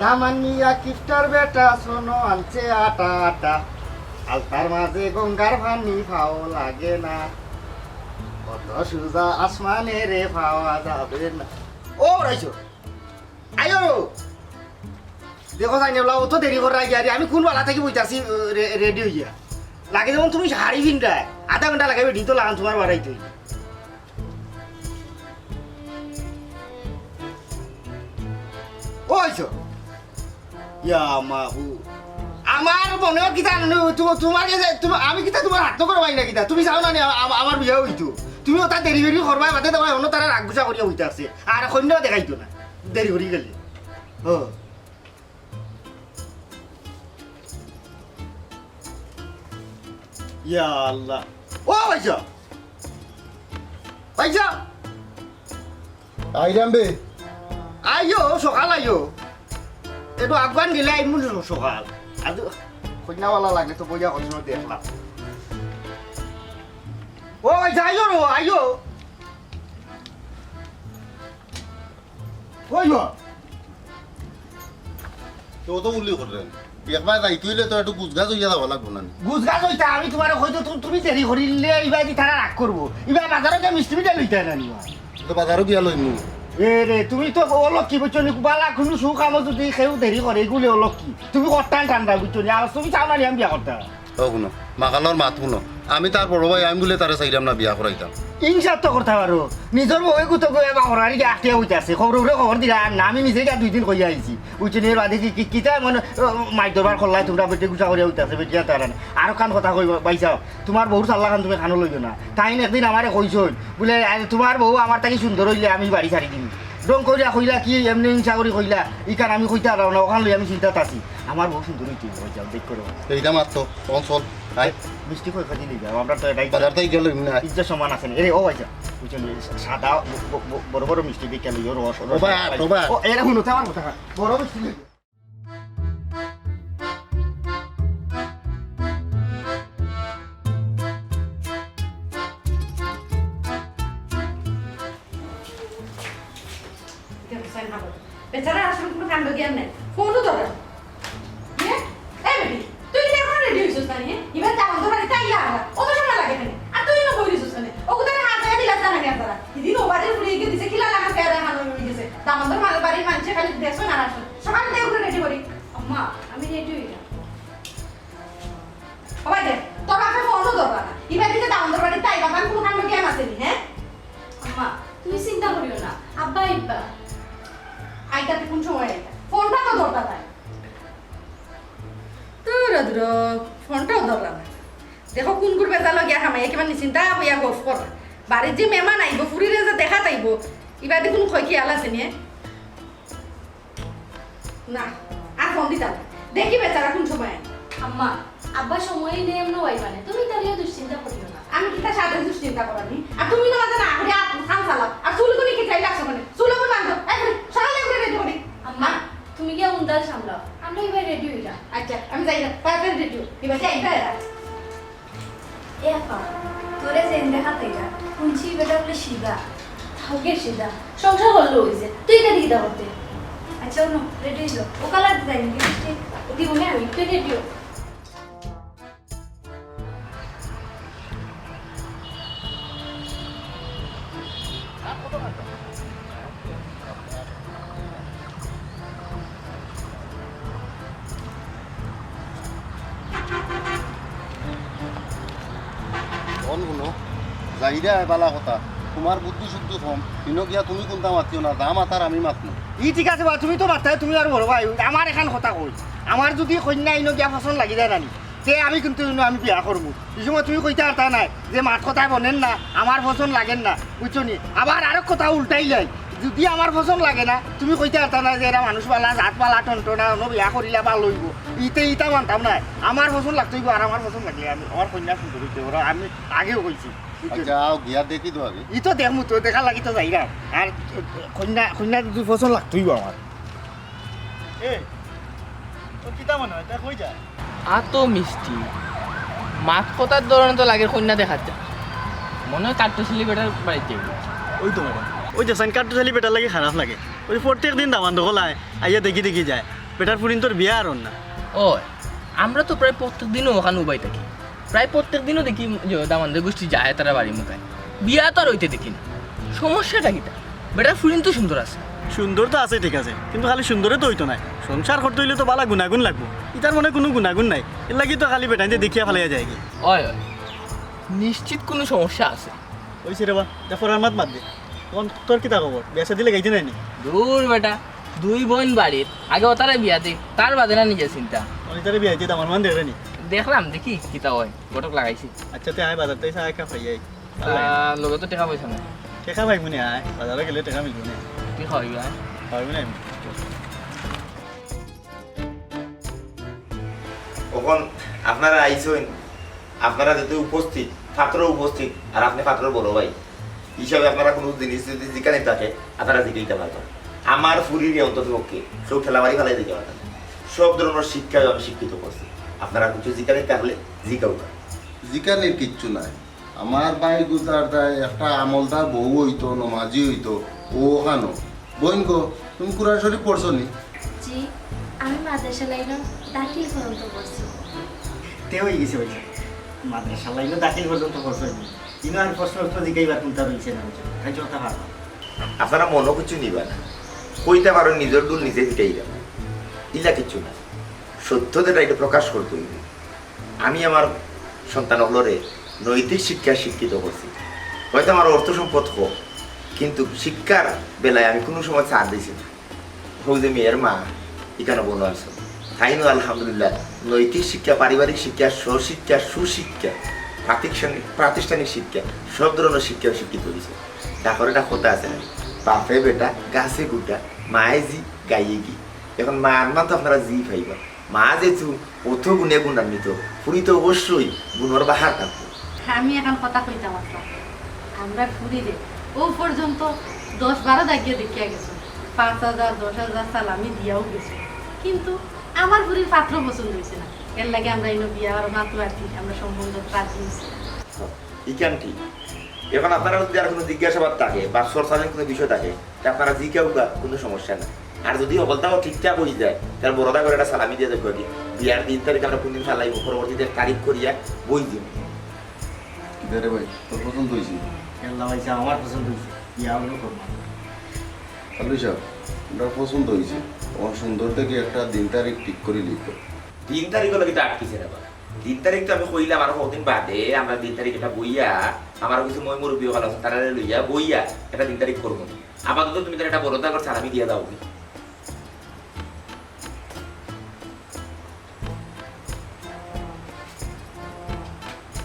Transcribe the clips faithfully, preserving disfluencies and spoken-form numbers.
দামান মিয়া কিপটার বেটা, শোনো আনছে আটা আটা। আলতার মাঝে গঙ্গার পানি পাও লাগে না। অত সুজা আসমানে রে পাওয়া যাবে না। ও রাইছো, আইও। দেখো যাই না, অত দেরি করার আগে আরে আমি কোন বালা থাকি বইতাছি, রে-, রেডি হইয়া। লাগে যেমন তুমি শাড়ি পিন্ধায়, আধা ঘন্টা লাগে বেডিং তো লাগান তোমার বাড়াইতে। ও আইছো। ইয়া মাবু। আমার মনে হয় কিতা জানো, তু-, তোমার কাছে, তুমি, আমি কিতা তোমার হাত করে পাই না কিতা? তুমি চাও না নি আ-, আ-, আমার বিয়া হইতো? তুমি ওটা দেরি দেরি করবায় বাদে তোমার অন্য তারা রাগ গুছা করিয়া হইতে আছে। আর কন্যা দেখাইতো না। দেরি করি গেলে। ও। ইয়া আল্লাহ। ও ভাইসাব। ভাইসাব। আইরাম বে। আইও, সকাল আইও। একটু আগুয়ান গেলে আইমু সকাল। আজ কন্যাওয়ালা লাগে তো বইয়া কত সময় দেখলাম। ও ভাইসাব, আইও রে, আইও। কই গো? তো তো উল্লি করলেন। একবার যাইতে হইলে তো একটু গুছগাছ হইয়া যাওয়া লাগবো না নি? গুছগাছ হইতা, আমি তোমারে কই তো, তু-, তুমি দেরি করিলে ইবাদি তারা রাগ করবো। ইবা বাজারো গিয়া মিষ্টি মিঠাই লইতা না নিবা? তো বাজারো গিয়া লইমু। এ রে, তুমি তো অলক্ষী বুঝছো নি, বালা কোনো সুখ আমো যদি কেউ দেরি করে, এগুলি অলক্ষী। তুমি করতাম ঠান্ডা বুঝছো নি, আর তুমি চাও না নি আমি বিয়া করতাম। ও হুনো, মাকালর মাত হুনো। আমি তার বড় ভাই, আমি বুলে তারে চাইরাম না বিয়া করাইতাম। হিংসা তো করতা পারো। নিজর বউয়ে গুতো গো এবা হরারি গিয়া আটিয়া হইতাছে। খবর উড়ে খবর দিরা আর না, আমি নিজে গিয়া দুই দিন কইয়া আইছি। বুঝছো নি, এর বাদে কি, কি, কিতা মনে, ও, মাইর দরবার করলাই তোমরা বেটি গুছা করিয়া হইতাছে, বেটিয়া তারা না। আরো কান কথা কইবা, ভাইসাব, তোমার বউর সাল্লা খান তুমি খানো লইও না। তাইন একদিন আমারে কইছইন, বুলে, "আরে, তোমার বউ আমার থাকি সুন্দর হইলে আমি বাড়ি ছাড়ি দিমু।" ঢং করিয়া কইলা কি, এমনি হিংসা করি কইলা, ইখান আমি কইতা পারলাম না, ওখান লই আমি চিন্তাত আছি। আমার বউ সুন্দর হইতে হইব, যাও, দেখ করো। এইটা মাত্র, তখন চল, আয়। মিষ্টি কই খাদি লইবা, আমরা তো এটাই বাজার তাই গেল না। ইজ্জত সম্মান আছে না। এরে, ও ভাইসাব, বুঝছো নি, সাদা ব-, ব-, ব-, বড় বড় মিষ্টি দেখে লইও, রস, রস। ও ভাই, আট, ও ভাই। ও, এরা হুনো তো আমার কথা, বড় মিষ্টি লইও। বেচারা আসলে কোনো কাণ্ড জ্ঞান নাই। ফোনও ধরে না। ইয়ে? এই বেটি, তুই যে এখন রেডি হইছস না, ইয়ে? ইবার দামান্দর বাড়িত আইয়া আলা। অত সময় লাগে কেনে? আর তুই না বই রইছস কেনে? ও কোথায় হাত জায়গা দিলাস না কেনে তারা? ইদিন ও বাড়ির ফুড়ি গিয়া দিছে, কিলা লাগা ফেরা হানো হই গেছে। দামান্দর মা-, বাড়ির মানষে খালি দেখছইন আর আসছইন। সকাল থেকে উঠে রেডি করি। আম্মা, আমি রেডি হই না। ও ভাই দেখ, তোর বাপে ফোনও ধরবা না। ইবার দিকে দামান্দর বাড়িত আইবা, তার কোনো কাণ্ড জ্ঞান আছে নি, হ্যাঁ? আম্মা, তুমি চিন্তা করিও না, আব্বা আইবা। আইতাতে কোন সময় আইতা? ফোনটা তো ধরতা তাই। দূর দূর, ফোনটাও ধরলা না। দেখো কোন গুর বেজাল গিয়া হামাই, একেবারে নিশ্চিন্তা বইয়া গফ কর। বাড়িত যে মেহমান আইব, ফুড়িরে যে দেখাত আইব, ইবাদি কোনো খয় খিয়াল আছে নি? না, আর ফোন দিতাম না। দেখি বেচারা কোন সময় আয়। আম্মা, আব্বা সময়ই নেই এমন ওয়াই মানে, তুমি তার ইয়ে দুশ্চিন্তা করিও না। আমি কিতা সাথে দুশ্চিন্তা করানি? আর তুমি না মাঝে না করে আপ-, খান চালাও। আর চুলগুলি কি চাই লাগছো মানে? চুলগুলো বান্ধো। এই করে, সকালে করে রেডি করি। আম্মা, তুমি গিয়া উন্দাল সামলাও। আমরা এবার রেডি হইলাম। আচ্ছা, আমি যাই না। তাড়াতাড়ি রেডি হই। এবার যাই, এবার যাই। এ আপা, তোরে যেন দেখা তাইরা, হুনছি বেটা বলে শিবা। থাকবে শিবা, সংসার হলো হইছে, তুই কেন কিতা করতে? আচ্ছা, হুনো, রেডি হইল, ও কালার যাইনি, লিপস্টিক দিব না আমি, তুই রেডি হ। অন হুনো, যাইরা বালা কথা, তোমার বুদ্ধি শুদ্ধি কম, ইনো গিয়া তুমি কোনটা মাতিও না, যা মাতার আমি মাতমু। ই ঠিক আছে বা, তুমি তো মাততায়, তুমি আর বড় ভাই, আমার এখান কথা কই, আমার যদি কইন্যা ইনো গিয়া পছন্দ লাগি যায় না নি, তে আমি কিন্তু ইনো আমি বিয়া করমু। ই সময় তুমি কইতে পারতা নায় যে মাত কথায় বনেন না, আমার পছন্দ লাগেন না, বুঝছো নি? আবার আরো কথা উল্টাই যায়, যদি আমার পছন্দ লাগে না, তুমি কইতে পারতা নায় যে এরা মানুষ বালা, জাত বালা, টনটনা, অন্য বিয়া করিলে ভালো হইব। ইতে ইতা মানতাম নায়, আমার পছন্দ লাগতে হইব, আর আমার পছন্দ লাগলে আমি, আমার কইন্যা সুন্দর হইতে হইব, আমি আগেও কইছি। আচ্ছা, আও গিয়া দেখি তো আগে। ই তো দেখমু তো, দেখার লাগি তো যাইরাম। আর কইন্যা, কইন্যা যদি পছন্দ লাগতে হইব আমার। এ, তোর কিতা মনে হয়? তা কই যায়? আতো মিষ্টি। মাত কথার ধরনে তো লাগে কইন্যা দেখাত যায়। মনে হয় কাট্টুশালী বেটার বাড়িত যাইব। ওই তো ম্যাডাম। ওই দেখছইন কাট্টুশালী বেটার লাগি খারাপ লাগে। ওই প্রত্যেক দিন দামান দখল আয়, আইয়া দেখি দেখি যায়। বেটার ফুরিন্তর বিয়া আর অর না। ওই, আমরা তো প্রায় প্রত্যেক দিনও ওখানে উবাই থাকি। প্রায় প্রত্যেক দিনও দেখি যে দামান্দের গোষ্ঠী যায় তারা বাড়ি মুখায়। বিয়া তো আর অইতে দেখি না। সমস্যাটা কিতা? বেটার ফুরিন তো সুন্দর আছে। সুন্দর তো আছে, ঠিক আছে, কিন্তু খালি সুন্দরে তো অইতো নায়। সংসার করতে অইলে তো বালা গুণাগুণ লাগবো। ইতার মনে কুনু গুণাগুণ নাই, এর লাগি তো খালি বেটাইন্তে দেখিয়া ফালাইয়া যায়গি। ওই, ওই, নিশ্চিত কুনু সমস্যা আছে। অইছে রে বা, যা ফরার মাত বাদ দে। তখন তোর কিতা খবর? বিয়া শাদি লাগাইতে নায় নি? দূর বেটা, দুই বইন বাড়ির, আগে ওতারে বিয়া দেই, তার বাদে না নিজে চিন্তা। আমি তারে বিয়া দিতে আমার মান দেখরে নি? দেখলাম, দেখি কিতা অয়, ঘটক লাগাইছি। আচ্ছা, তে আয় বাজার তাই চা এক কাপ খাই আই। আহ, লগে তো টেকা পয়সা নাই। টেকা পাইমু নে, আয়, বাজারে গেলে টেকা মিলবো নে। তুই খাওয়াইবি, আয়। খাওয়াইবি না আমি? অখন আপনারা আইছইন, আপনারা যেহেতু উপস্থিত, পাত্র উপস্থিত, আর আপনে পাত্রর বড় ভাই হিসাবে আপনারা কুনু জিনিস যদি জিকানির থাকে, আপনারা জিকাইতা পারবা। আমার ফুরিরে অন্তত পক্ষে কেউ ঠেলা মারি ফালাই দিতে পারবা না। সব ধরনের শিক্ষায় আমি শিক্ষিত করছি। আপনারা কিছু জিকানির থাকলে জিকাউক্কা। জিকানির কিচ্ছু নাই। আমার ভাই গুজার যায়, একটা আমলদার বউ অইতো, নমাজি অইতো, অউ অখানো। বইন গো, তুমি কুরআন শরীফ পড়ছো নি? জি, আমি মাদ্রাসা লাইনো দাখিল পর্যন্ত পড়ছি। তে অই গেছে, অই গেছে। মাদ্রাসা লাইনো দাখিল পর্যন্ত পড়ছো নি? ইনো আর প্রশ্ন উত্তর জিকাইবার কুনতা রইছে না, বুঝছো? তাই জবাবটা পারবা। আপনারা মনো কিছু নিবা না, কইতা পারো নিজর ডুল নিজে পিটাইবা, ইলা কিচ্ছু না। সত্য যেটা, এটা প্রকাশ করতে অইবে। আমি আমার সন্তান অকলরে নৈতিক শিক্ষা শিক্ষিত করছি। হয়তো আমার অর্থ সম্পদ কম, কিন্তু শিক্ষার বেলায় আমি কুনু সময় ছাড় দিছি না। হউ যে মেয়ের মা, ইখানো বনো আছো, তাইনও আলহামদুলিল্লাহ নৈতিক শিক্ষা, পারিবারিক শিক্ষা, স্বশিক্ষা, সুশিক্ষা, প্রাতিষ্ঠানিক, প্রাতিষ্ঠানিক শিক্ষা, সব ধরনের শিক্ষায় শিক্ষিত অইছে। ডাকর একটা কথা আছে না, বাপে বেটা গাছে গুটা, মায়ে ঝি গাইয়ে ঘি। এখন মার মান তো আপনারা ঝি পাইবা, মা যেহেতু অত গুণে গুণান্বিত, ফুরি তো অবশ্যই গুণর বাহার থাকবো। আমি এখন কথা কইতাম আপনার, আমরা ফুরিরে অউ পর্যন্ত দশ বারো দাগিয়ে দেখিয়া গেছো, পাঁচ হাজার, দশ হাজার সালামি দিয়াও গেছো, কিন্তু আমার ফুরির পাত্র পছন্দ অইছে না। এর লাগি আমরা ইনো বিয়া আর মাত্র আর কি, আমরা সম্বন্ধ রাজি অইছি। ইখান ঠিক। এখন আপনারা যদি আর কুনু জিজ্ঞাসাবাদ থাকে বা সরসানের কুনু বিষয় থাকে, তা আপনারা জিকাউক্কা, কুনু সমস্যা নাই। আর যদি হকলতাও ঠিকঠাক অই যায়, তার বড় দাগর একটা সালামি দিয়া দেখো কি, বিয়ার দিন তারিখ আমরা কুনদিন ফালাইমু, পরবর্তীতে তারিখ করিয়া বই দিমু। কিতা রে ভাই, তোর পছন্দ অইছে? আল্লাহ ভাই সাহেব, আমার পছন্দ অইছে, বিয়া অইলো করবো। আলু সাহেব, আমরা পছন্দ অইছে, আমার সুন্দর দেখি একটা দিন তারিখ ঠিক করি লিখো। দিন তারিখ অইলো কিতা আটকিছে রে বা? দিন তারিখ তো আমি কইলাম আরো কতদিন বাদে, আমরা দিন তারিখ একটা বইয়া, আমার কিছু ময় মুরব্বি অকল আছে, তারারে লইয়া বইয়া একটা দিন তারিখ করবো। আপাতত তুমি তার একটা বড় দাগর সালামি দিয়া দাও।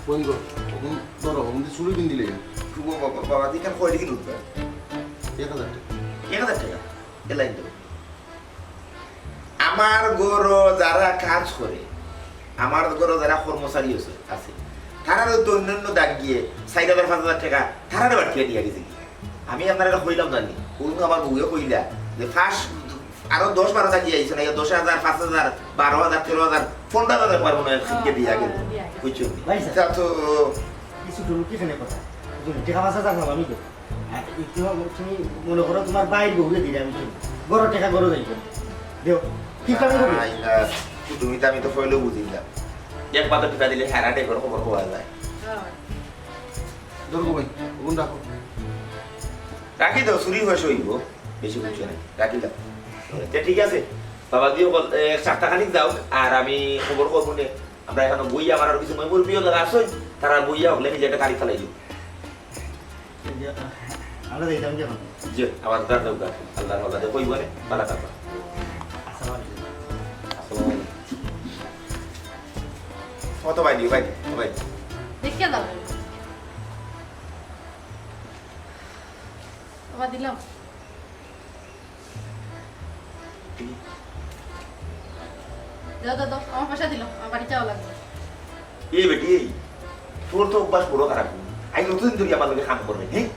বইন গো, অখন ধরো, অখন তো চুড়ি পিন্দিলে। বাবা, বাবা, বাবা, তুই কেন কয়টা কিলো উঠবে? এক হাজার টাকা। এক হাজার টাকা? এ লাইন তো। আমার ঘরো যারা কাজ করে, আমার ঘরো যারা কর্মচারী আছে, আছে, তারারে তো অন্যান্য দাগিয়ে চাইর হাজার, পাঁচ হাজার টাকা তারারে বাড়তি দিয়া গেছে কি? আমি আপনারে কইলাম জানি, কোন আমার বউয়ে কইলা যে ফার্স্ট আরো দশ বারো দাগিয়ে আইছে না, ইয়া দশ হাজার, পাঁচ হাজার, বারো হাজার, তেরো হাজার, পনেরো হাজার একবার মনে হয় ফিকে দিয়া গেল। হ্যাঁ, দিয়া গেল। বুঝছো? ভাই স্যার। তা তো কিছু তো লুকিয়ে ফেলে কথা। তুমি টাকা পাঁচ হাজার না, আমি দেবো। আর একটু তুমি মনে করো তোমার বাইর বউরে দিলে আমি তুমি। বড় টাকা বড় যাইব। দেও। ঠিক আছে, আমি করি। আই না, তুমি তো, আমি তো ফয়লো বুঝিলাম। এক পাতা টিপা দিলে হেরা টাইপের খবর পাওয়া যায়। হ্যাঁ। ধরবো ভাই, ওগুন রাখো। রাখি দাও, চুরি হয়ে সইব। বেশি বুঝছো না। রাখি দাও। তে ঠিক আছে। বাবা দিও বল, এ, এক সপ্তাহ খানিক যাও, আর আমি খবর করবো নে। আমরা এখন বইয়া আমার আর কিছু মুরব্বি অকল আছে, তারা বইয়া হকলে নিজে একটা তারিখ ফালাই দিব। এই যে, আমরা যাইতাম কি এখন? জি, আমার দরকার দরকার। আল্লাহর হওয়ালে কইব নে, ভালো থাকবা। আসসালামু আলাইকুম। আসসালামু আলাইকুম। ও তো ভাই, ভাই, ভাই। দেখে দাও। বাবা দিলাম। দাও, দাও, দাও, আমার পয়সা দিলাম, আমার বাড়ি যাওয়া লাগবে। এই বেটি, এই, তোর তো অভ্যাস বড় খারাপ। আজ অতদিন ধরে আমার লগে কাম করবে, হ্যাঁ?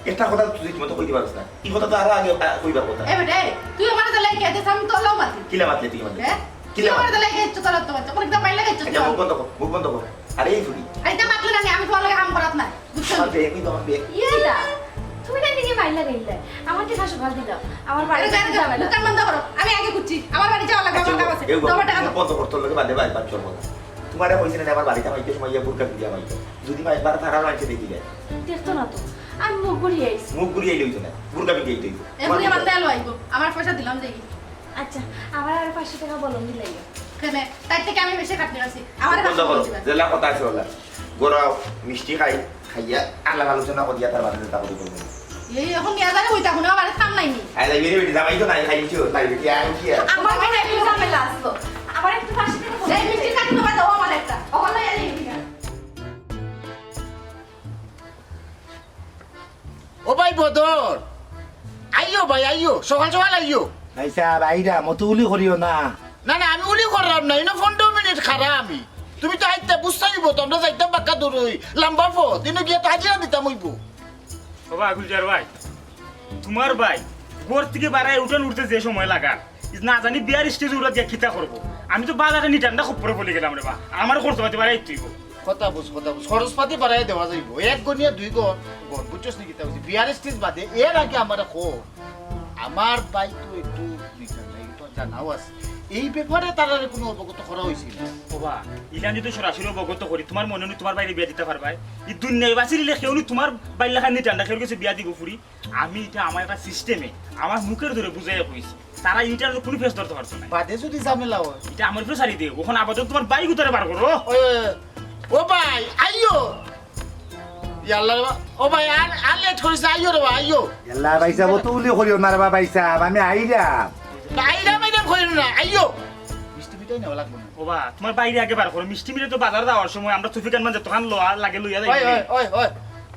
একটা কথা তুই ঠিক মতো কইতে পারছ না। এই কথা তো আরো আগে, আ, কইবার কথা। এ বেটা, এই, তুই আমার জ্বালায় কে দিস? আমি তোর লাও মাতি। কিলা মাতলে তুই আমাদের? হ্যাঁ? কিলা তুই আমার মাতলে? জ্বালায় কে দিস? তোর তো মাতি। আমার একদম পাইলে গেছিস আচ্ছা, তুই। মুখ বন্ধ কর, মুখ বন্ধ কর। আরে এই ফুরি। আরে এটা মাতলে না, আমি তোর লগে কাম করাত না। বুঝছো? আমার বেগ, আমি তোমার বেগ। ইয়ে দা, তুমি না এই যে মাইলা গেলে, আমার টেকা সকাল দিলাম। আমার বাড়ি আরে, যাও, যাও, ঝামেলা। দোকান বন্ধ করো। আমি আগে ঘুরছি। আমার বাড়ি যাওয়া লাগবে, আমার কাম আছে। এই দাও আমার টেকা দাও। বন্ধ করতে লাগে বাদে ভাই, বাচ্চা বন্ধ। তোমারে কইছি না, আমার বাড়িতে মাইকে সময় ইয়া বুরকা দিয়া মাইকে। যদি ভাই একবার তারা মাইকে দেখি যায়। দেখতো না তো। আমি মুখ ঘুরিয়ে আইছি। মুখ ঘুরিয়ে আইলে হইতো না। বুরকা পিন্দিয়া আইতে হইতো। এ বুড়ি আমার তেল আইবো। আমার পয়সা দিলাম যাই। আচ্ছা, আমার আর পাঁচশো টেকা বলম দিলাই। কেনে? তার থেকে আমি বেশি খাটনি আছি। আমার বন্ধ করো। যেলা কথা আছে ওলা। গরম মিষ্টি খাই, খাইয়া আলাপ আলোচনা করিয়া তার বাদে যেটা করি করবো। এই এখন নিয়ে যাবে ওইটা কোনো আমার কাম নাই নি। আই লাইবে রে বেটি, জামাই তো নাই, খাই কিছু, লাইবে কি আর কি আর? আমার মনে হয় একটু ঝামেলা আসলো। আমার একটু পাঁচশো টেকা বলম এই মিষ্টি দিলাই। খাটনি বাবা দাও আমার একটা। ওখানে এই মিষ্টি খাটনি। ও ভাই বদর, আইও ভাই, আইও, সকাল সকাল আইও। ভাই সাহেব, আইরাম, অত উলি করিও না। না, না, আমি উলি করলাম না, ইনো পনেরো মিনিট খাড়া আমি। তুমি তো আইতে বুঝতে হইব তো, আমরা যাইতাম বাক্কা দূর হই, লম্বা পথ, ইনো গিয়া তো হাজিরা দিতাম হইব। ও বা গুলজার ভাই, তোমার ভাই ঘর থেকে বাড়ায় উঠান উঠতে যে সময় লাগার, না জানি বিয়ার স্টেজ উড়া দিয়া কিতা করবো। আমি তো বাজারে নি ঠান্ডা খুব পরে বলে গেলাম রে বা, আমার খরচ পাতি বাড়াই তুইব। কথা বুঝ, কথা বুঝ, খরচ পাতি বাড়াই দেওয়া যাইব। এক গনিয়া দুই গন, গন বুঝছস নি কিতা বুঝি? বিয়ার স্টেজ বাদে এর আগে আমার খো, আমার ভাই তো একটু দুই ঠান্ডা, একটু জানাও আছে। এই ব্যাপারে তারারে কোনো অবগত করা হয়েছিল? ও বা, ইলান যদি সরাসরি অবগত করি, তোমার মনে হয় তোমার বাইরে বিয়া দিতে পারবায়? এই দুনিয়ায় বাঁচিলে কেউ নি তোমার বাইর লাখান নি ঠান্ডা কেউর কাছে বিয়া দিব ফুরি? আমি এটা আমার একটা সিস্টেমে আমার মুখের ধরে বুঝাইয়া কইছি। তারা ইটার কোনো ফেস ধরতে পারতো না। বাদে যদি ঝামেলা হয়? এটা আমার উপরে ছাড়ি দেও। ওখানে আপাতত তোমার বাইক উতারে বার করো। ওই, ওই, ওই। ও ভাই, আইও। ইয়া আল্লাহ রে বা-, ও ভাই, আর, আর লেট করিস না, আইও রে বা, আইও। আল্লাহ ভাই সাহেব, অত উলি করিও না রে বা ভাই সাহেব, আমি আইরাম। না, আইরাম, আইরাম করিও না, আইও। মিষ্টি মিঠাই নেওয়া লাগবো না। ও বা, তোমার বাইরে আগে বার করো। মিষ্টি মিঠাই তো বাজার যাওয়ার সময় আমরা সুফি খান মানে যতখান লওয়া লাগে লইয়া যাই। ওই, ওই, ওই, ওই।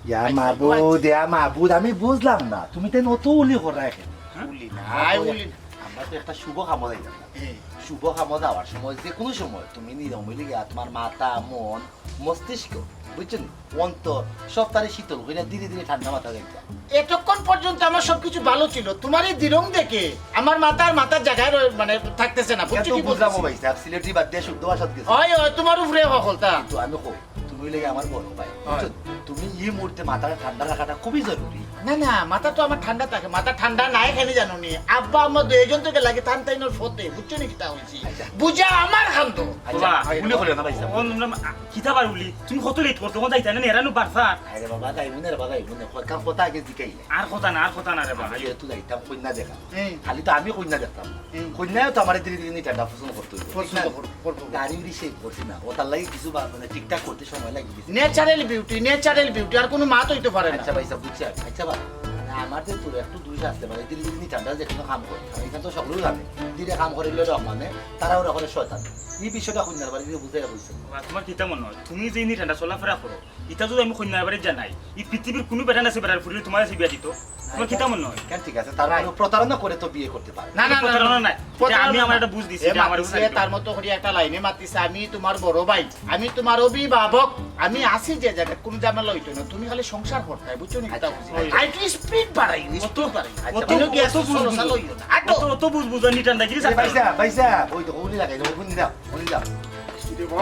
ইয়া আচ্ছা, মাবুদ, ইয়া মাবুদ, আমি বুঝলাম না, তুমি তেন অত উলি করা এখন। হ্যাঁ? উলি না, আই উলি না। আমরা তো একটা শুভ কামো যাইতাম না। হ্যাঁ। শুভ কামো যাওয়ার সময়, যে কোনো সময়, তুমি নিরম হইলে গিয়া তোমার মাথা, মন, মস্তিষ্ক, বুঝছো নি? অন্তর, সব তারে শীতল হইয়া ধীরে ধীরে ঠান্ডা মাথা যাইতা। এতক্ষণ পর্যন্ত আমার সবকিছু ভালো ছিল, তোমার এই দিরং দেখে আমার মাথার, মাথার জায়গায় রয়ে-, মানে, থাকতেছে না, বুঝছো এত কি বুঝলাম বলতেছি? ভাই সাহেব, সিলেটি বাদ দিয়ে শুদ্ধ ভাষাত গেছে। হয়, হয়, তোমার উপরে হকলতা। কিন্তু আমি কই, তুমি হইলে আমার বড় ভাই, হয়। বুঝছো? তুমি এই মুহূর্তে মাথাটা ঠান্ডা রাখাটা খুবই জরুরি। না, না, মাথা তো আমার ঠান্ডা থাকে, মাথা ঠান্ডা নাই কেনে জানো নি? আব্বা আম্মা দুইজন তো গেলা গি টান টাইনর ফতে, বুঝছো নি কিতা হইছে? আচ্ছা। বুঝা আমার খান্দ। আচ্ছা, বাবা, উলি করিও না ভাই সাহেব। ও, না, না, কিতা বার উলি? তুমি কত লেট করছো, কোন যাইতা না, এরানো বারসার। আরে বাবা, যাইমু না রে বাবা, যাইমু না। কয় কাম কথা আগে জিকাইলে। আর কথা না, আর কথা না রে বাবা। আমি যেহেতু যাইতাম কইন্যা দেখা। হুম। খালি তো আমি কইন্যা দেখতাম। হুম। কইন্যাও তো আমারে ধীরে ধীরে নিটা পছন্দ করতে হইব, ঠিক পছন্দ না? কর-, করবো। দাড়ি উড়ি শেভ করছি না, ওটার লাগি কিছু বা-, মানে ঠিকঠাক করতে সময় লাগি গেছে। ন্যাচারাল বিউটি, ন্যাচারাল বিউটি, আর কোনো মাত হইতে পারে না। আচ্ছা ভাই সাহেব, বুঝছি আমি। আচ্ছা বাবা, মানে আমার যে তোর একটু দুষ আসতে পারে, ধীরে ধীরে নিটা যে কোনো কাম করে। আর এখানে তো সকলেও জানে, ধীরে কাম করে লইলে মানে তারা ওরা করে শয়তান। এই বিষয়টা কইন্যার বাড়ি দিয়ে বুঝাইয়া বলছে। বাবা, তোমার কিতা মনে হয়? তুমি যে নিটা চলাফেরা করো, ইটা যদি আমি কইন্যার বাড়ি জানাই, এই পৃথিবীর কোনো বেটা আছে বেটার ফুরিয়ে তোমার কাছে বিয়া দিত? তোমার কিতা মনে হয়? কেন ঠিক আছে, তার মানে প্রতারণা করে তো বিয়ে করতে পারে। না, না, না, প্রতারণা না। নাই। এটা আমি প্রতারণা আমার না। একটা বুঝ দিছি, এ এটা আমার মাতিছে, বুঝ তার মতো করি একটা লাইনে মাতিছে, "আমি তোমার বড় ভাই, আমি তোমার অভিভাবক, আমি আছি যে জায়গায়, কোনো ঝামেলা হইতো না, তুমি খালি সংসার করতায়, বুঝছো নি?" কিতা বুঝি? ওই। আর একটু স্পিড বাড়াই, স্পিড বাড়াই। আচ্ছা, অত, কেন কি অত এত বুঝ বুঝো? সালো হইও না? আটো। অত, অত বুঝ বুঝো, নিটান দেখি রে, এ ভাইসা, ভাইসা, ওই তো উনি লাগাই, ওই কোন দিন দাও, উনি দাও।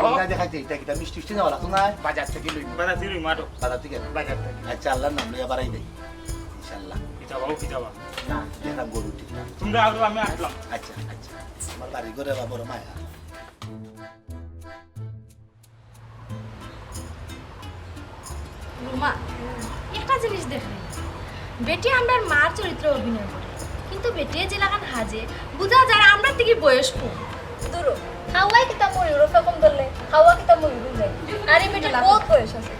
ওই না দেখাইতে, এটা কিতা মিষ্টি উষ্টি নেওয়া লাগতো না? বাজার থেকে লইবো। বাজার থেকে লইবো, আটো। বাজার থেকে? বাজার থেকে। আচ্ছা, আল্লাহর নাম লইয়া বাড়াই দেই। ইনশাআল্লাহ। কিতা বাবু, কিতা বাবু? না, দেখলাম গরু ঠিক না। তোমরা আরো আমি আসলাম। আচ্ছা, আচ্ছা। আমার বাড়ি ঘরে বা বড় মায়া। রুমা, একটা জিনিস দেখলি, বেটি আমরার মার চরিত্র অভিনয় করে, কিন্তু বেটি যে লাগান হাজে, বুঝা যায় আমরার থেকে বয়স কম। দূরো, হাওয়াই কিতা ময়ূর ফেকম ধরলে, হাওয়া কিতা ময়ূর যায়। আরে বেটির বহুত বয়স আছে।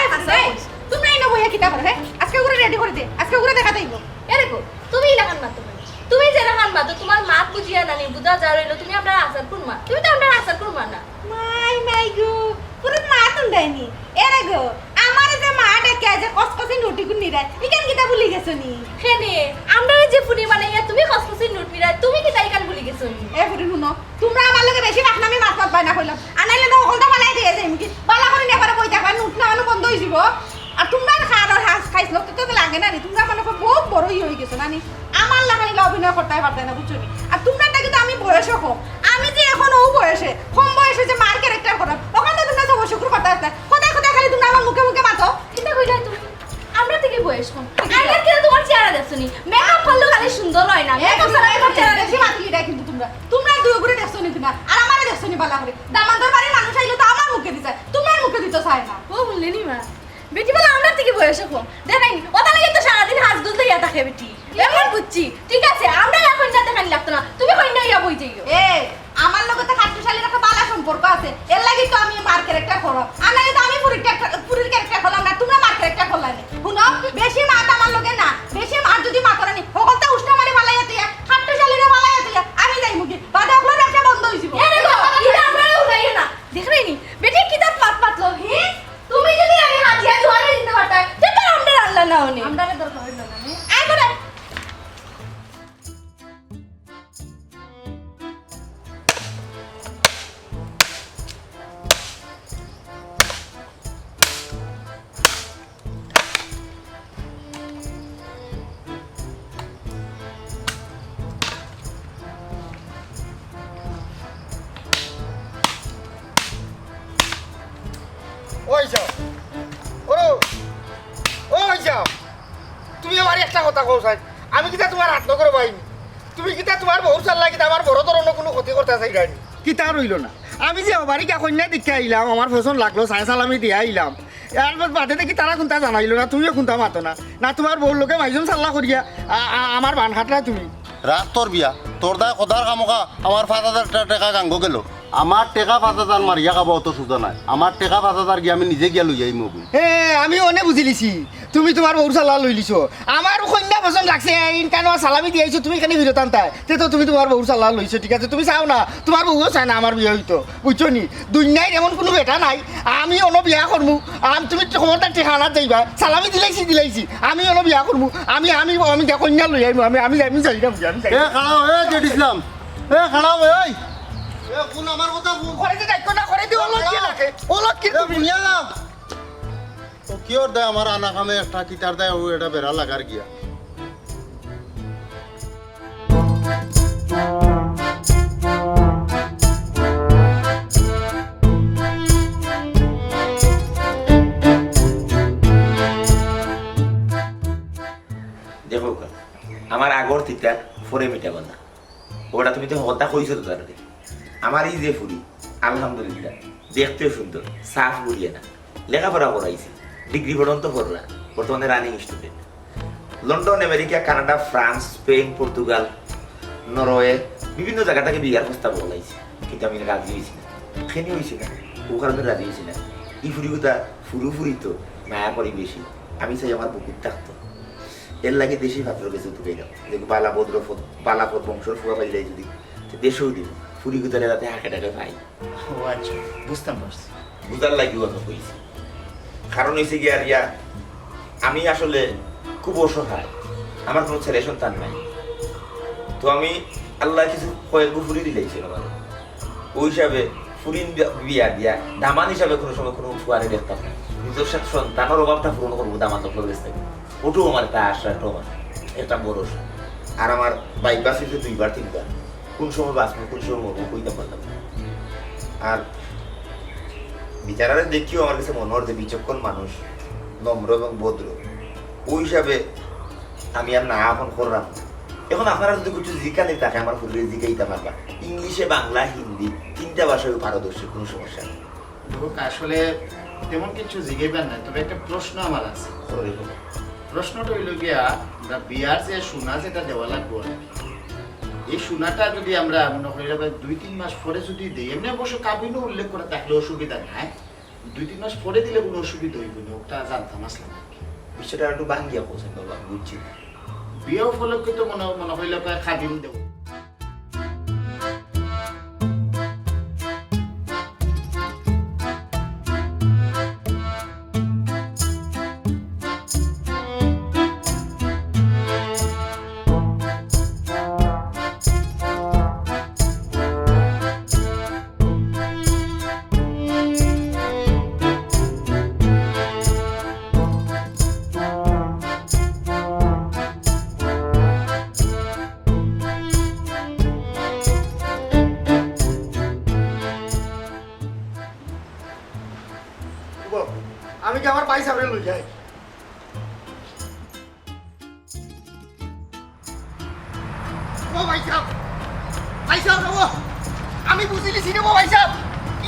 এই, এই, তোমরা এই না বইয়া কিতা করো, হ্যাঁ? আজকে ওরে রেডি করে দে, আজকে ওরে দেখা যাইব। এরে গো, তুমি ইলাখান মাতো কেনে? তুমি যেলাখান মাতো, তোমার মাত বুঝিয়া নানি, বুঝা যা রইলো, তুমি আমরার আসার কুন মা? তুমি তো আমরার আসার কুন মা না। মাই, মাই গো, পুরো মা তুন্ডাইনি। এরে গো, আমারে যে মা ডাকে যে কসকসি নুটি গুন্নি রে, ইখান কিতা ভুলি গেছো নি? কেনে, আমরারে যে ফুরি বানাইয়া তুমি কসকসি নুট মিরায়, তুমি কিতা ইখান ভুলি গেছো নি? এ ফুরি হুনো, তোমরা আমার লগে বেশি মাখনামি মাত মাতবায় না কইলাম। আনাইলে না হকলতা ফালাই দিয়া যাইমু কি? বালা করি নেপারে কই দেখবা, নুট না হলে বন্ধ হই যাব। আর তোমরা খাওয়ার হাস খাইছ লোক তো লাগে না নি? তোমরা মনে করো বহুত বড় ইয়ে হই গেছো না নি? আমার লাখান ইলা অভিনয় করতে পারতে না, বুঝছো নি? আর তোমরা দেখি তো আমি বয়সও কম। আমি যে এখন ও বয়সে, কম বয়সে যে মার ক্যারেক্টার করাম, ওখানে তোমরা সব শুক্র করতে পারতে। কোথায় কোথায় খালি তোমরা আমার মুখে মুখে মাতো। কিতা কইলায় তুমি? আমরা থেকে বয়স আইবার কিতা তুমার চেহারা দেখছো নি? মেকআপ করলে খালি সুন্দর অয় না, মেকআপ ছাড়া তুমার চেহারা বেশি দেখছো নি? মাতিলিরায় কিন্তু তুমরা। তুমরা দুইওগুরে দেখছো নি কিনা? আর আমারে দেখছো নি বালা করি? দামান্দর বাড়ির মানুষ আইলে তো আমার মুখে দি চায়, তুমরার মুখে দিতো চায় না। ও হুনলে নি মা, বেটি বলে আমরার থাকি বয়সে কম। দেখরায় নি, অতার লাগি তো সারাদিন হাজগুজ লইয়া থাকে বেটি। অখন বুঝছি, ঠিক আছে, আমরারে কইন্যা দেখানি লাগতো না, তুমি কইন্যা অইয়া বই যাইও। এ, আমার লগে তো খাট্টুশালীর একটা বালা সম্পর্ক আছে, এরলাগি তো আমি মার character করলাম। আর নাইলে তো আমি ফুরির character, ফুরির character করলাম না, তুমরা মার character করলায় নি। হুনো, বেশি মাত আমার লগে না, বেশি মাত যুদি মাতো নি, হকলতা উষ্টা মারি ফালাইয়া দিয়া, খাট্টুশালীরে ফালাইয়া দিয়া, আমি যাইমুগি। বাদে হকলর ব্যবসা বন্ধ অইযিবো। এ দেখো, ইটা আমরারে উঠাইও না। দেখরায় নি, বেটি কিতা মাত মাতলো, হি? তুমি যুদি আগে হাজিয়া জোয়ারে দিতে পারতায়, তে তো আমরার আল্লাহ না অনে। আমরারে দরকার অইলো না, নি? আয় করে। ওই যাও, ওরো, ওই যাও। তুমি আমারে একটা কথা কও চাই, আমি কিতা তুমার আত নগর ভাই নি? তুমি কিতা তুমার বউর চাল্লা কিতা আমার বড় ধরনর কুনু ক্ষতি করতায় চাইরায় নি? কিতা রইলো না, আমি যে অবারি গিয়া কইন্যা দেখিয়া আইলাম, আমার পছন্দ লাগলো, চায় চালামি দিয়া আইলাম। এর বাদে দেখি তারা কুন্তা জানাইলো না, তুমিও কুন্তা মাতো না, না তুমার বউর লগে মাইজন চাল্লা করিয়া আ-, আ-, আমার বান খাটরায় তুমি। রাখ তোর বিয়া, তোর দায় খোদার খামোখা আমার পাঁচ হাজার টা-, টেকা গাঙ্গো গেলো। আমার টেকা পাঁচ হাজার মারিয়া খাবা অত সুজা নায়, আমার টেকা পাঁচ হাজার গিয়া আমি নিজে গিয়া লই আইমু। হে, আমি অনে বুঝিলিছি, তুমি তুমার বউর চাল্লা লইলিছো। আমার কইন্যা পছন্দ লাগছে, ইনকানো চালামি দিয়াইছো, তুমি কেনে ফিরত আনতায়? তে তো তুমি তুমার বউর চাল্লা লইছো, ঠিক আছে, তুমি চাও না, তুমার বউও চায় না আমার বিয়া অইতো, বুঝছো নি? দুনিয়ার এমন কুনু বেটা নাই, আমি অনো বিয়া করমু, আম-, তুমি খবরদার টেকা আনাত যাইবায়, চালামি দিলাইছি, দিলাইছি, আমি অনো বিয়া করমু, আমি, আমি, আমি গিয়া কইন্যা লই আইমু, আমি, আমি, আমি যাইরাম, আমি যাই। এ খাড়াও, এ জেড ইসলাম, এ খাড়াও, এই। এ, হুন আমার কথা, হুন। করে দে, দেখো না, করে দে, ও লক্ষ্মী লাগে, ও লক্ষ্মী এ, তুমি। হুনিয়া না। ও কিওর দায় আমার আনা কামে একটা কিতার দায় ও এটা বেড়া লাগার গিয়া। দেখো কা, আমার আগর তিতা ফরে মিটাবো না। ওটা তুমি তো হতা কইছো তো তারে। আমার এই যে ফুরি, আলহামদুলিল্লাহ, দেখতেও সুন্দর, সাফ বুড়িয়া না, লেখাপড়া করাইছে, ডিগ্রি পর্যন্ত পড়লা, বর্তমানে running student. London, America, Canada, France, Spain, Portugal, Norway, বিভিন্ন জায়গা থেকে বিয়ার প্রস্তাব বলাইছে, কিন্তু আমি রাজি হইছি না। কেনে হইছি না? ও কারণে রাজি হইছি না। ই ফুরিগুতা ফুরুফুরি তো মায়া করি বেশি। আমি চাই আমার বুকুত থাকতো। এর লাগে দেশি পাত্র গেছে তুকাইলাম। দেখো, বালা ভদ্র ফ-, বালা ফ-, বংশর ফুয়া পাইলাই যদি, তো দেশেও দিব। ফুরিগুতারে যাতে হাঁকে ডাকে পাই। ও আচ্ছা, বুঝতাম পারছি। বুঝার লাগিও আমি কইছি। কারণ হইছে গিয়া রিয়া, আমি আসলে খুব অসহায়, আমার কোনো ছেলে সন্তান নাই। তো আমি, আল্লাহ কিছু কয়েক ফুরি দিলাইছে আমার। ওই হিসাবে ফুরিন বি-, বিয়া দিয়া দামান হিসাবে কোনো সময় কোনো ফুয়ারে দেখতাম না। নিজের সাথে সন্তানের অভাবটা পূরণ করবো দামান দখল গেছে। ওটাও আমার একটা আশা, একটা আমার একটা ভরসা। আর আমার বাইপাস হইছে দুইবার তিনবার, কোন সময় বাঁচবো, কোন সময় মরবো, কইতাম পারতাম না। আর বিচারারে দেখিও আমার কাছে মনে হয় যে বিচক্ষণ মানুষ, নম্র এবং ভদ্র। ওই হিসাবে আমি আর না এখন করলাম না। এখন আপনারা যদি কিছু জিকানি থাকে আমার ফুরিরে জিকাইতা পারবা, ইংলিশে, বাংলা, হিন্দি তিনটা ভাষায় পারদর্শী, কোনো সমস্যা নেই। দেখো, আসলে তেমন কিছু জিগাইবার নাই, তবে একটা প্রশ্ন আমার আছে। করো, দেখো। প্রশ্নটা হইল গিয়া, আমরা বিয়ার যে সোনা যেটা দেওয়া লাগবো আর কি, এই সোনাটা যদি আমরা মনে করি এবার দুই তিন মাস পরে যদি দেই, এমনি অবশ্য কাবিনও উল্লেখ করে থাকলে অসুবিধা নাই, দুই তিন মাস পরে দিলে কোনো অসুবিধা হইব না, ওটা জানতাম আসলাম আর কি। বিষয়টা একটু ভাঙ্গিয়া বলছেন বাবা, বুঝছি না। বিয়া উপলক্ষে তো মনে, মনে হইল কাবিন দেবো। আমি কি আমার ভাই সাহেবরে লই যাই? ও ভাই সাহেব, ভাই সাহেব, ও, আমি বুঝিলিছি রে, ও ভাই সাহেব,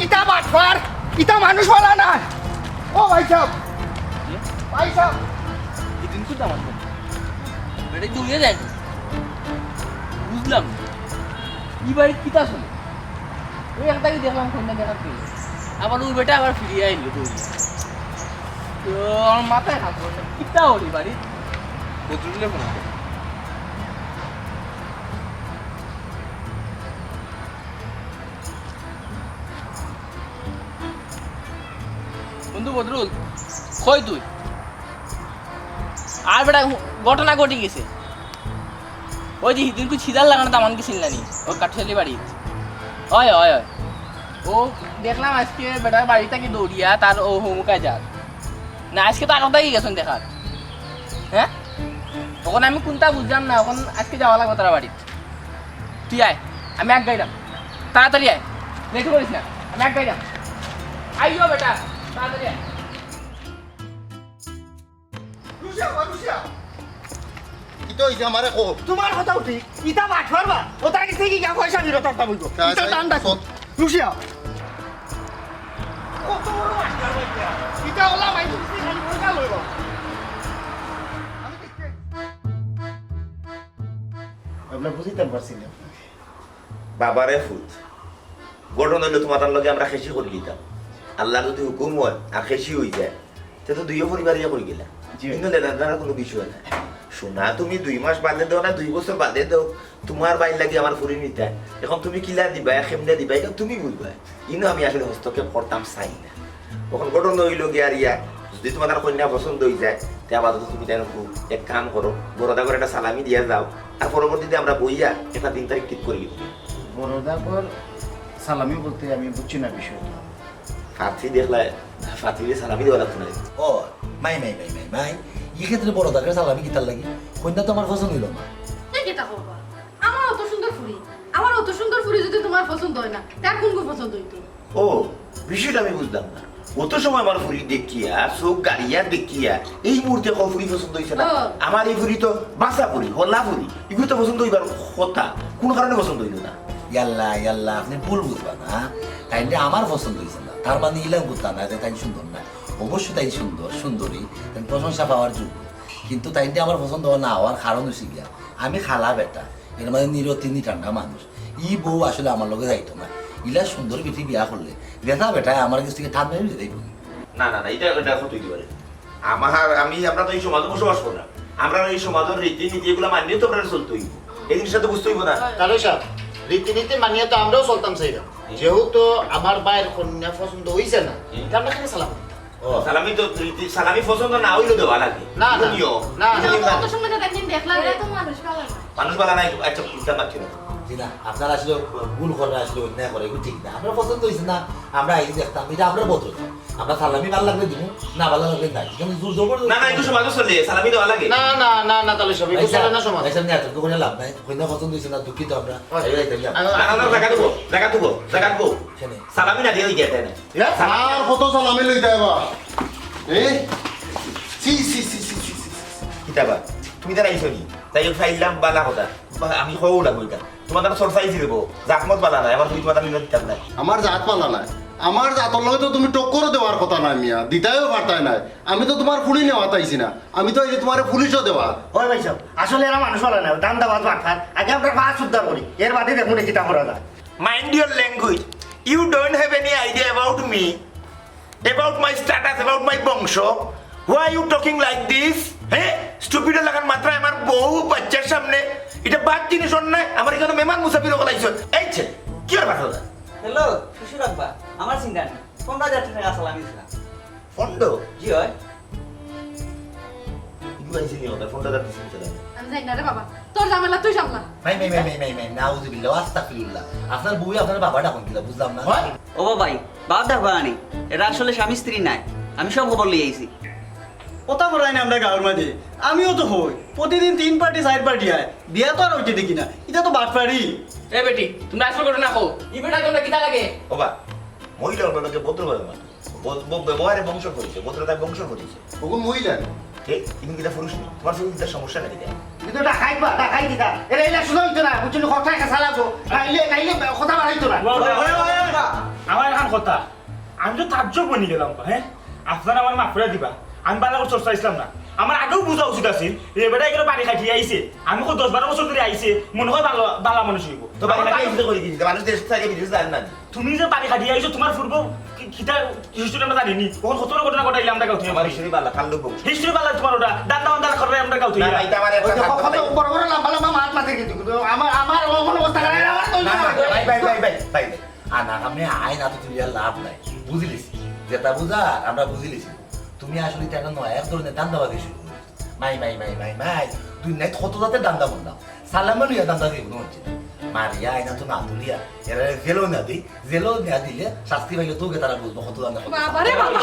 ইটা বাটপার, ইটা মানুষ বালা না। ও ভাই সাহেব, ভাই সাহেব। ইদিন তো আমার সাথে। বেটা দৌড়ে যায়। বুঝলাম না। ই বাড়িত কিতা চলে? ওই একটা কি দেখলাম, কইন্যা দেখাত গেল। আবার ওই বেটা আবার ফিরিয়া আইলো দৌড়ি। তো আমার মাথায় কাম করে না। কিতা ওর ই বাড়িত? বদরুলে ফোন করে। বন্ধু বদরুল, কই তুই? আর বেটা, ঘটনা ঘটি গেছে। ওই যে হিদিন কু ছিদার লাগানো দামান গেছিল না নি? ও কাঠুশালি বাড়ি। হয়, হয়, হয়। ও দেখলাম আজকে বেটার বাড়ি থাকি দৌড়িয়া তার ও হমুকায় যার। না, আজকে তো আর কোথায় গেছেন দেখার? হ্যাঁ? তখন আমি কোনটা বুঝলাম না, এখন আজকে যাওয়া লাগবে তার বাড়ি। তুই আয়, আমি আগ গাইলাম। তাড়াতাড়ি আয়, লেট করিস না, আমি আগ গাইলাম। আইও বেটা, তাড়াতাড়ি আয়। রুশিয়া, ও রুশিয়া। কিতা অইছে আমারে কও। তোমার কথা উঠি, ইটা বাটপার বা, ও তার কাছে কি গিয়া পয়সা ফিরত আনতা বলবো। তা ইটা চাই, টান ডাকো। সত- রুশিয়া। কত বড় বাটপার বা ইটা। ইটা ওলা মাইনষে খালি পয়সা লইব। আমি দেখতে আমরা বুঝিতাম পারছি না। বাবারে ফুত, ঘটনা অইলো তোমার লগে আমরা খেশি করি দিতাম। আল্লাহর যদি হুকুম হয় আর খেশি হই যায়, তে তো দুইও পরিবার ইয়া করি গেলা। জি। কিন্তু লেনা দেনার কোনো বিষয় না। শোনা, তুমি দুই মাস বাদে দেও না, দুই বছর বাদে দেও, তোমার বাইর লাগি আমার ফুরি নিতা। এখন তুমি কিলা দিবা, কেমনে দিবা, এটা তুমি বুঝবা। ইনো আমি আসলে হস্তক্ষেপ করতাম চাই না। এখন ঘটনা অইলো গিয়া আর ইয়া, যদি তোমার কইন্যা পছন্দ হই যায়, তে আপাতত তুমি তাই একটু এক কাম করো, বড় দাগর একটা সালামি দিয়া যাও, আর পরবর্তীতে আমরা বইয়া একটা দিন তারিখ ঠিক করি দিব। বড় দাগর সালামি বলতে আমি বুঝছি না বিষয়টা। ফাতি দেখলে, ফাতিরে সালামি দেওয়া লাগতো না। ও, মাই, মাই, মাই, মাই, মাই, এই ক্ষেত্রে বড় দাগর সালামি কিতার লাগি? কইন্যা তো আমার পছন্দ হইল না। এ কিতা করবা? আমার অত সুন্দর ফুরি, আমার অত সুন্দর ফুরি যদি তোমার পছন্দ হয় না, তার কোন গো পছন্দ হইতো? ও, বিষয়টা আমি বুঝলাম না। অত সময় আমার ফুরি দেখিয়া, চোখ গাড়িয়া দেখিয়া, এই মুহূর্তে কও ফুরি পছন্দ হইছে না। ও। আমার এই ফুরি তো বাসা ফুরি, হলা ফুরি। এগুলো তো পছন্দ হইবার কথা। কোন কারণে পছন্দ হইল না? ইয়াল্লা, ইয়াল্লা, আপনি ভুল বুঝবা না। তাইলে আমার পছন্দ হইছে না। তার মানে ইলাম কথা না যে তাই সুন্দর না। অবশ্যই তাই সুন্দর, সুন্দরী। তাই প্রশংসা পাওয়ার যোগ্য। কিন্তু তাইলে আমার পছন্দ না হওয়ার কারণ হইছে গিয়া, আমি খালা বেটা। এর মানে নিরতি নি ঠান্ডা মানুষ। ই বউ আসলে আমার লগে যাইতো না। ইলা সুন্দর বেটি বিয়া করলে, বেটা বেটায় আমার কাছ থেকে ঠান্ডা হয়ে যাইব। না, না, না, এটা, এটা কত হইতে পারে? আমার, আমি, আমরা তো এই সমাজে বসবাস করি না। আমরা এই সমাজের রীতিনীতি এগুলা মানিয়ে তো আমরা চলতে হইব। এই জিনিসটা তো বুঝতে হইব না। তাহলে সাহেব, রীতিনীতি মানিয়ে তো আমরাও চলতাম সেইরকম। হুম। যেহেতু আমার ভাইয়ের কন্যা পছন্দ হইছে না, হুম। তা আমরা কেন সালাম দিতাম? ও, সালামি তো রীতি, সালামি পছন্দ না হইলেও দেওয়া লাগে। না, না, বুঝলিও? না, না। বুঝলি না? অত সময় তো একদিন দেখলাম। এরা তো মানুষ ভালো না। মানুষ ভালো নাই, আচ্ছা, বুঝতে পারছি না। জি না, আপনারা আসলে ভুল করে, আসলে অন্যায় করে, এগুলো ঠিক না। আমরা পছন্দ হইছে না, আমরা আইছি দেখতাম, এটা আমরা বদল। আমরা সালামি ভালো লাগলে দিব, না ভালো লাগলে নাই। এখানে জোর জবরদস্তি না, না, একটু সমাজে চলে, সালামি দেওয়া লাগে। না, না, না, না, তাহলে সব, ভাই একটু সাহেব, চলে না সমাজ। ভাই সাহেব, নিয়ে আসুন, কোনো লাভ নাই। কইন্যা পছন্দ হইছে না, দুঃখিত আমরা। আচ্ছা। এই, এই, এই, এই। না, না, না, জায়গা দেবো, জায়গা দেবো, জায়গা দেবো। এখানে। সালামি না দিয়ে গেছে না। এ? আর কত সালামি লইতে হবে? এ? সি, সি, সি। কিতাবা? তুমি তারা আইছো নি? তাই হোক, খাইলাম বালা কথা। বা, আমি কও লাগবো এটা। তোমার তারা সরসাই ছিল গো। জাতমত বালা নাই, আমার তুমি তোমার তারা দিতাম নাই। আমার জাত বালা নাই। আমার জাতর লগে তো তুমি টক্করও দেওয়ার কথা নাই মিয়া, দিতাইও পারতাই নাই। আমি তো তোমার ফুলি নেওয়াত আইছি না, আমি তো এই যে তোমার পুলিশও দেওয়া। ওই ভাই সাহেব, আসলে এরা মানুষ ভালো না, ধান্দাবাজ বাটপার। আগে আমরা পাঁচ উদ্ধার করি, এর বাদে দেখুন কিতা করা যায়। Mind your language. You don't have any idea about me, about my status, about my বংশ. Why you talking like this? হ্যাঁ, স্টুপিডের লাখান মাত্রায় আমার বউ বাচ্চার সামনে। এটা বাদ জিনিস অন্যায়। আমার এখানে মেহমান মুসাফির হকল আইছে। এই ছেলে, কি আর কথা? হ্যালো, শ্বশুর আব্বা, আমার চিন্তা নেই। পনেরো হাজার টাকা সালামি দিছিলাম। পনেরো? জি হয়। ইগু আইছে নি ওটা? পনেরো হাজার দিছি নি? আমি জানি না রে বাবা, তোর ঝামেলা তুই সামলা। মাই, মাই, মাই, মাই, মাই, মাই, নাউজুবিল্লাহ, আস্তাগফিরুল্লাহ। আপনার বউ আপনার বাবা ডাকইন কিলা, বুঝলাম না। হয়? ও বাবাই, বাপ ডাকবা আনি। এরা আসলে স্বামী স্ত্রী নাই। আমি সব খবর লই আইছি। কথা বলাই না আমরা গাঁওর মাঝে। আমিও তো হই। প্রতিদিন তিন পার্টি, চার পার্টি আয়। বিয়া তো আর হইতে দেখি না। এটা তো বাটপারি। এ বেটি, তুমি আসল ঘটনা কও। ই বেটা তোমরা কিতা লাগে? ও বা, মহিলা অন্য লোকে ভদ্রভাবে মানে। ব-, ব-, ব্যবহারে বংশ করেছে, ভদ্রতায় বংশ করেছে। ওগো মহিলা না। এ, তুমি কিতা পুরুষ নি? তোমার চুল কিতা সমস্যা নাকি? কিন্তু ডাকাইত বা, ডাকাইত কিতা? এরা ইলা সুযোগ হইতো না, বুঝছো নি? কথা একা চালাবো, নাইলে, নাইলে কথা বাড়াইতো না। আমার এখন কথা, আমি তো তাজ্জব বনি গেলাম বা, হ্যাঁ? আপনারা আমার মাফ করে দিবা, আমি বালা করে চর্চা ইসলাম না। আমার আগেও বুঝা উচিত আছিল, এ বেটা এখানে বাড়ি খাটিয়ে আইছে, আমি কই দশ বারো বছর ধরে আইছে, মনে হয় ভালো, বালা মানুষ হইব। তো বাড়ি খাটিয়ে আইছে তো করি কি? মানুষ দেশ থেকে বিদেশ যায় না। তুমি যে বাড়ি খাটিয়ে আইছো, তোমার পূর্ব কি-, কিতা হিস্ট্রি আমরা জানি নি। ওখানে কত বড় ঘটনা ঘটাইলে আমরা গাঁও থেকে আমার হিস্ট্রি বালা, কার লোক বংশ। হিস্ট্রি বালা তোমার ওটা, দান্দা বান্দা করে আমরা গাঁও থেকে। না, না, এটা আমার একটা ওই যে খাদ্য কত নাই। বড় বড় লাম্বা লাম্বা মাত মাতে কিন্তু, কিন্তু আমার, আমার অন্য অবস্থা খারাপ, আমার তো না, না, ভাই, ভাই, ভাই, ভাই, ভাই। আর না, আপনি আইন এত তুলিয়া লাভ নাই। বুঝিলিছি। যেটা বুঝা, আমরা বুঝিলিছি। তুমি আসলে এটা একটা নয়া এক ধরনের ধান্দাবাজি শুরু করেছো। মাই, মাই, মাই, মাই, মাই। দুনিয়াত কত জাতের ধান্দা বললাম। সালামে লইয়া ধান্দা দিব না হচ্ছে। মারিয়া আইনা তো না তুলিয়া। এরা জেলও না দিই। জেলও না দিলে শাস্তি পাইলে তোকে তারা বুঝবো কত ধান্দা কত। বাবা রে বাবা।